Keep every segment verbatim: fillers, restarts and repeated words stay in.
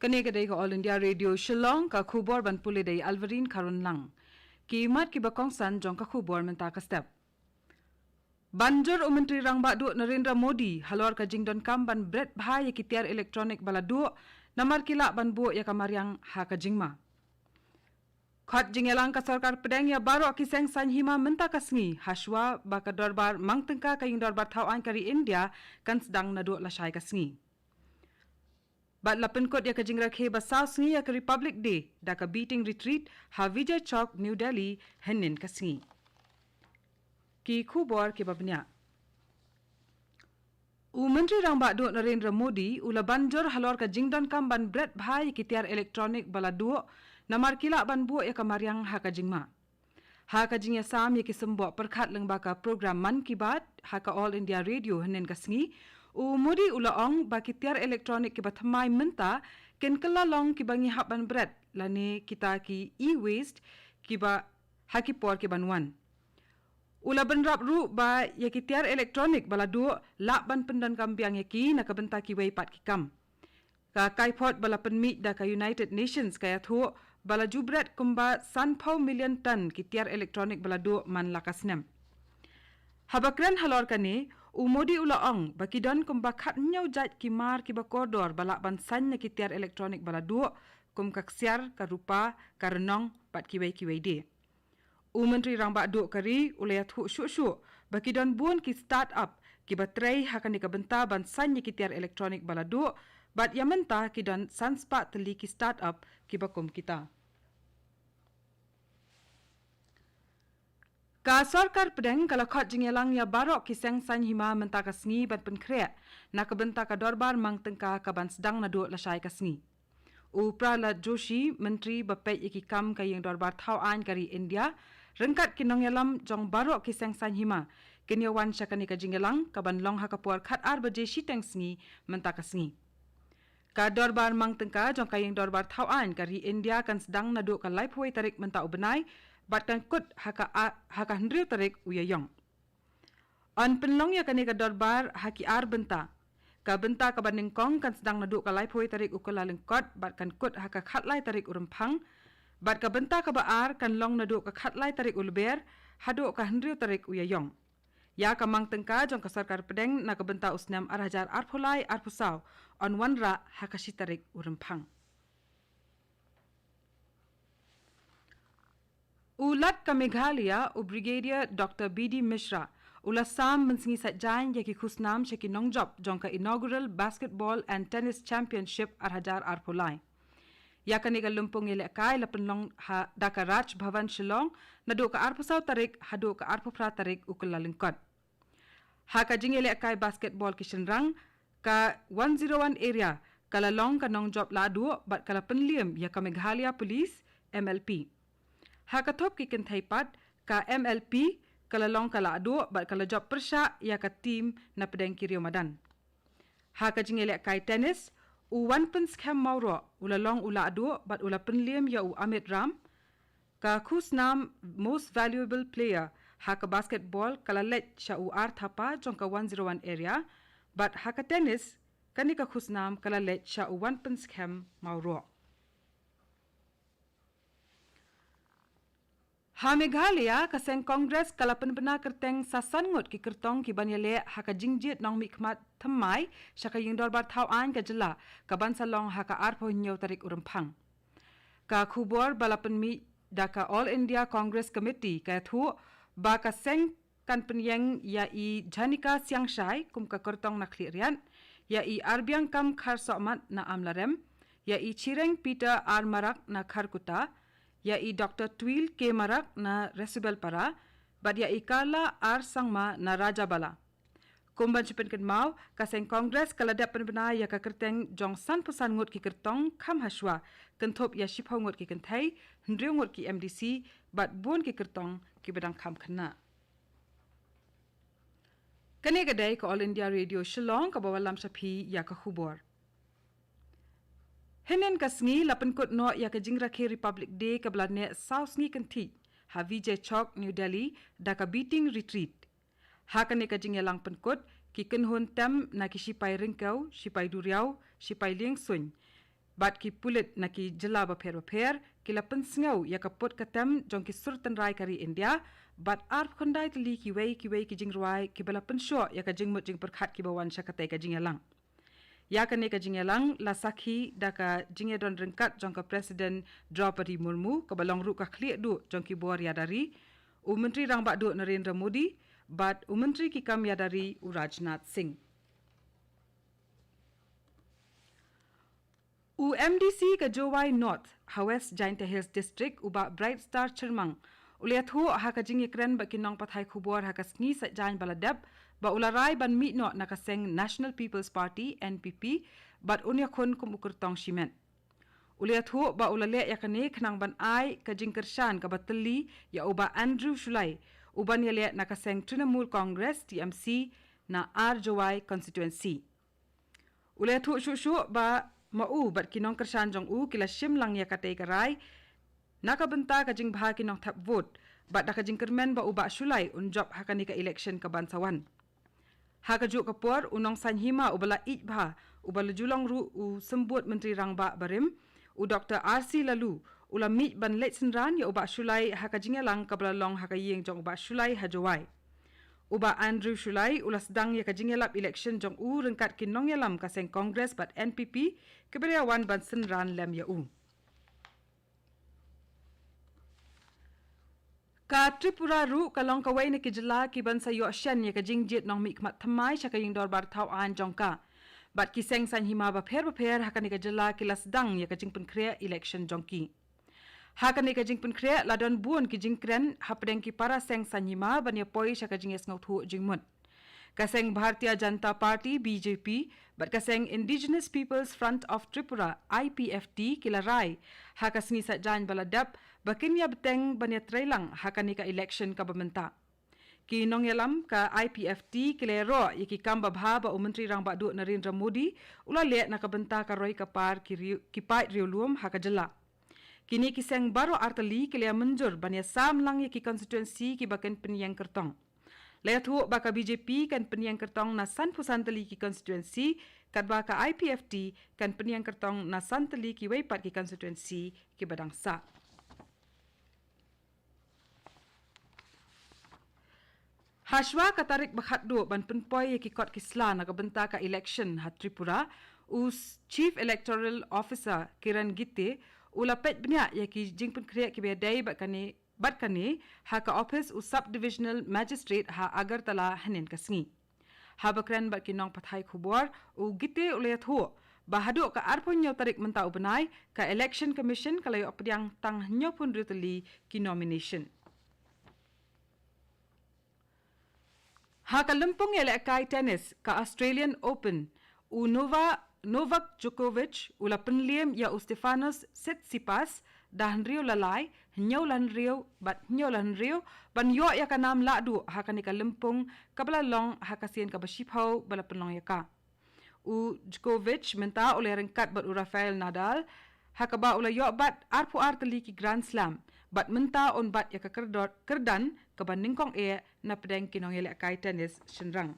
Kane ka dei ka All India Radio Shillong, ka khubor ban pule da i Alvarine Kharunlang. Ki mat kiba kongsan jong ka khubor mynta ka step. Ban jur u Myntri Rangbah Duh Narendra Modi halor ka jingdonkam ban bret bha ïa ki tiar electronic ba la duh, namar ki lah ban buh ïa ka mariang ha ka jingma. Khot jingïalang ka sorkar pdeng ïa baroh ki seng saiñ hima mynta ka sngi, hashwa ba ka dorbar mang tyngka ka ïing dorbar thaw aiñ ka ri India kan sdang naduh lashai ka sngi. Bad la pynkut ïa ka jingrakhe ba saw sngi ïa ka Republic Day da ka Beating Retreat ha Vijay Chowk, New Delhi, hynnin ka sngi. Ki khubor kiba bniah. U Myntri Rangbah Duh Narendra Modi u la ban jur halor ka jingdonkam ban bret bha ïa ki tiar electronic ba la duh, namar ki lah ban buh ïa ka mariang ha ka jingma. Ha ka jingïasam ïa ki symboh pyrkhat lyngba ka program Mann Ki Baat ha ka All India Radio hynnin ka sngi, u Modi u la ong ba ki tiar electronic kiba thymmai mynta kin kylla long kiba ngi hap ban bret, lane kita ki e-waste, kiba ha ki por kiban wan. U la bynrap ruh ba ïa ki tiar electronic ba la duh lah ban pyndonkam biang ïa ki na ka bynta kiwei pat ki kam. Ka kaiphod ba la pynmih da ka United Nations ka ïathuh ba la ju bret kumba sanphew million ton ki tiar electronic ba la duh man la ka snem. Haba kren halor kane, u Modi u la ong ba ki don kumba khathynñiew jait ki mar kiba kordor ba lah ban saiñ na ki tiar electronic ba la duh, kum ka ksiar, ka rupa, ka rnong bad kiwei kiwei de. U Myntri Rangbah Duh ka ri u la ïathuh shuh shuh ba ki don bun ki start-up kiba trei ha kane ka bynta ban saiñ ïa ki tiar electronic ba la duh, bad ïa mynta ki don san spah tylli ki start-up kiba kum kita. Ka sorkar pdeng ka la khot jingïalang ïa baroh ki seng saiñ hima mynta ka sngi ban pynkhreh na ka bynta ka dorbar mang tyngka kaban sdang naduh lashai ka sngi. U Prahlad Joshi, Myntri ba peit ïa ki kam ka ïing dorbar thaw aiñ ka ri India, ryngkat ki nongïalam jong baroh ki seng saiñ hima, kin ïawan sha kane ka jingïalang kaban long ha ka por khatar baje shiteng sngi mynta ka sngi. Ka dorbar mang tyngka jong ka ïing dorbar thaw aiñ ka ri India kan sdang naduh ka laiphew wei tarik mynta u bnai, bad kan kut ha ka a-, ha ka hynriew tarik u Ïaïong. Yn pynlong ïa kane ka dorbar ha ki ar bynta. Ka bynta kaba nyngkong kan sdang naduh ka laiphew wei tarik u Kyllalyngkot bad kan kut ha ka khatlai tarik u Rymphang. Bad ka bynta kaba ar kan long naduh ka khatlai tarik u Lber haduh ka hynriew tarik u Ïaïong. Ïa ka mang tyngka jong ka sorkar pdeng na ka bynta u snem ar hajar arphew lai arphew saw yn wanrah ha ka shi tarik u Rymphang. U Lat ka Meghalaya, u Brigadier Doctor B D Mishra, u la sam mynsngi saitjaiñ ïa ki khusnam sha ki nongjop jong ka Inaugural Basketball and Tennis Championship ar hajar arphew lai. Ïa kane ka lympung ïalehkai la pynlong ha da ka Raj Bhavan Shillong, naduh ka arphew saw tarik haduh ka arphew phra tarik u Kyllalyngkot. Ha ka jingïalehkai basketball ki shynrang, ka one zero one area ka la long ka nongjop lahduh bad ka la pynliem ïa ka Meghalaya Police, M L P. Ha ka thup ki kynthei pat, ka M L P ka la long ka lahduh bad ka la jop pyrshah ïa ka team na pdeng ki riew madan. Ha ka jingïalehkai tennis, u Wanpynskhem Mawroh u la long u lahduh bad u la pynliem ïa u Amit Ram. Ka khusnam Most Valuable Player ha ka basketball ka la leit sha u Ar Thapa jong ka one zero one area, bad ha ka tennis, kane ka khusnam ka la leit sha u Wanpynskhem Mawroh. Ha Meghalaya, ka seng Congress ka la pynbna kyrteng sa san ngut ki kyrtong ki ban ïaleh ha ka jingjied nongmihkhmat thymmai sha ka ïing dorbar thaw aiñ ka jylla, kaban sa long ha ka arphew hynñiew tarik u Rymphang. Ka khubor ba la pynmih da ka All India Congress Committee ka ïathuh ba ka seng kan pynïeng ïa i Janika Siangshai kum ka kyrtong na Khliehriat, ïa i Arbiangkam Kharsohmat na Amlarem, ïa i Chireng Peter R Marak na Kharkutta, ïa i Doctor Twil K Marak na Resubelpara, bad ïa i Carla R Sangma na Rajabala. Kum ban shu pynkynmaw, ka seng Congress ka la dep pynbna ïa ka kyrteng jong sanphew san ngut ki kyrtong kham hashwa, kynthup ïa shiphew ngut ki kynthei, hynriew ngut ki M D C, bad bun ki kyrtong kiba dang kham khynnah. Kane ka dei ka All India Radio Shillong kaba wallam sha phi ïa ka khubor. Hynnin ka sngi la pynkut noh ïa ka jingrakhe Republic Day kaba la neh saw sngi kynthih ha Vijay Chowk, New Delhi, da ka Beating Retreat. Ha kane ka jingïalang pynkut, ki kynhun tem na ki shipai ryngkew, shipai duriaw, shipai liengsuiñ, bad ki pulit na ki jylla bapher bapher ki la pynsngew ïa ka put ka tem jong ki sur tynrai ka ri India, bad arphew khyndai tylli kiwei kiwei ki jingrwai kiba la pynshoh ïa ka jingmut jingpyrkhat kiba wan sha katei ka jingïalang. Ïa kane ka jingïalang la sakhi da ka jingïadon ryngkat jong ka President Droupadi Murmu, kaba long ruh ka khlieh duh jong ki bor ïada ri, u Myntri Rangbah Duh Narendra Modi, bad u Myntri ki kam ïada ri u Rajnath Singh. U M D C ka Jowai North, ha West Jaintia Hills District, u Bah Bright Star Chyrmang, u la ïathuh ha ka jingïakren bad ki nongpathai khubor ha ka sngi Saitjaiñ ba la dep, ba u la rai ban mih noh na ka seng National People's Party, N P P, bad un ïakhun kum u kyrtong shimet. U la ïathuh ba u la leh ïa kane khnang ban ai ka jingkyrshan kaba tylli ïa u Bah Andrew Shullai, u ban ïaleh na ka seng Trinamool Congress, T M C, na ar Jowai constituency. U la ïathuh shuh shuh ba ma u bad ki nongkyrshan jong u ki la shim lang ïa katei ka rai na ka bynta ka jingbha ki nongthep vote, bad da ka jingkyrmen ba u Bah Shullai un jop ha kane ka election ka ban sa wan. Ha kajuh ka por, u nongsaiñ hima uba la ïeit bha, uba la ju long ruh u Symbud Myntri Rangbah barim, u Doktor R C Laloo, u la mih ban leit synran ïa u Bah Shullai ha ka jingïalang kaba la long ha ka ïing jong u Bah Shullai ha Jowai. U Bah Andrew Shullai u la sdang ïa ka jingïalap election jong u ryngkat ki nongïalam ka seng Congress bad N P P, kiba la wan ban synran lem ïa u. Ka Tripura ruh ka long kawei na ki jylla ki ban sa ïoh shen ïa ka jingjied nongmihkhmat thymmai sha ka ïing dorbar thaw aiñ jong ka. Bad ki seng saiñ hima bapher bapher ha kane ka jylla ki la sdang ïa ka jingpynkhreh election jong ki. Ha kane ka jingpynkhreh la don bun ki jingkren hapdeng ki para seng saiñ hima ban ïa poi sha ka jingïasngewthuh jingmut. Ka seng Bharatiya Janata Party, B J P, bad ka seng Indigenous People's Front of Tripura, I P F T, ki la rai ha ka sngi Saitjaiñ ba la dep ba kin ïa bteng ban ïa trei lang ha kane ka election kaba mynta. Ki nongïalam ka I P F T ki la ïaroh ïa ki kam babha ba u Myntri Rangbah Duh Narendra Modi u la leh na ka bynta ka roi ka par ki riew, ki paid riewlum ha ka jylla. Kine ki seng baroh artylli ki la ïa mynjur ban ïa sam lang ïa ki constituency kiba kin pynïeng kyrtong. La ïathuh ba ka B J P kan pynïeng kyrtong na sanphew san tylli ki constituency, katba ka I P F T kan pynïeng kyrtong na san tylli kiwei pat ki constituency kiba dang sah. Hashwa ka tarik ba khatduh ban pynpoi ïa ki kot ki sla na ka bynta ka election ha Tripura, u s-, Chief Electoral Officer Kiran Gite u la peit bniah ïa ki jingpynkhreh kiba ïadei bad kane, bad kane ha ka ophis u Sub Divisional Magistrate ha Agartala hynnin ka sngi. Haba kren bad ki nongpathai khubor, u Gite u la ïathuh ba haduh ka arphew hynñiew tarik mynta u bnai, ka Election Commission ka la ïoh pdiang tang hynñiewphew hynriew tylli ki nomination. Ha ka lympung ïalehkai tennis ka Australian Open, u Nova-, Novak Djokovic u la pynliem ïa u Stefanos Tsitsipas da hynriew la lai, hynñiew la hynriew bad hynñiew la hynriew, ban ïoh ïa ka nam lahduh ha kane ka lympung kaba la long ha ka sien kaba shiphew ba la pynlong ïa ka. U Djokovic mynta u la ïaryngkat bad u Rafael Nadal ha kaba u la ïoh bat arphew ar tylli ki Grand Slam, bad mynta un bat ïa ka kyrdor-, kyrdan kaba nyngkong eh na pdeng ki nongïalehkai tennis shynrang.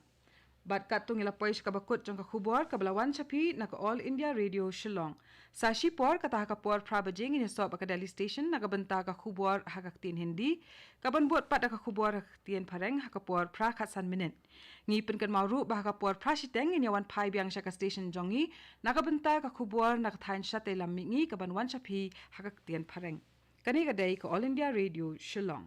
Bad katto ngi la poi sha kaba kut jong ka khubor kaba la wan sha phi na ka All India Radio Shillong. Sa shipor, kata ha ka por phra baje ngin ïasoh bad ka Delhi Station na ka bynta ka khubor ha ka ktien Hindi, kaban bud pat da ka khubor ha ka ktien Phareng ha ka por phra khatsan minit. Ngi pynkynmaw ruh ba ha ka por phra shiteng ngin ïa wan phai biang sha ka station jong ngi na ka bynta ka khubor na ka thaiñ shatei lam mihngi kaban wan sha phi ha ka ktien Phareng. Kane ka dei ka All India Radio Shillong.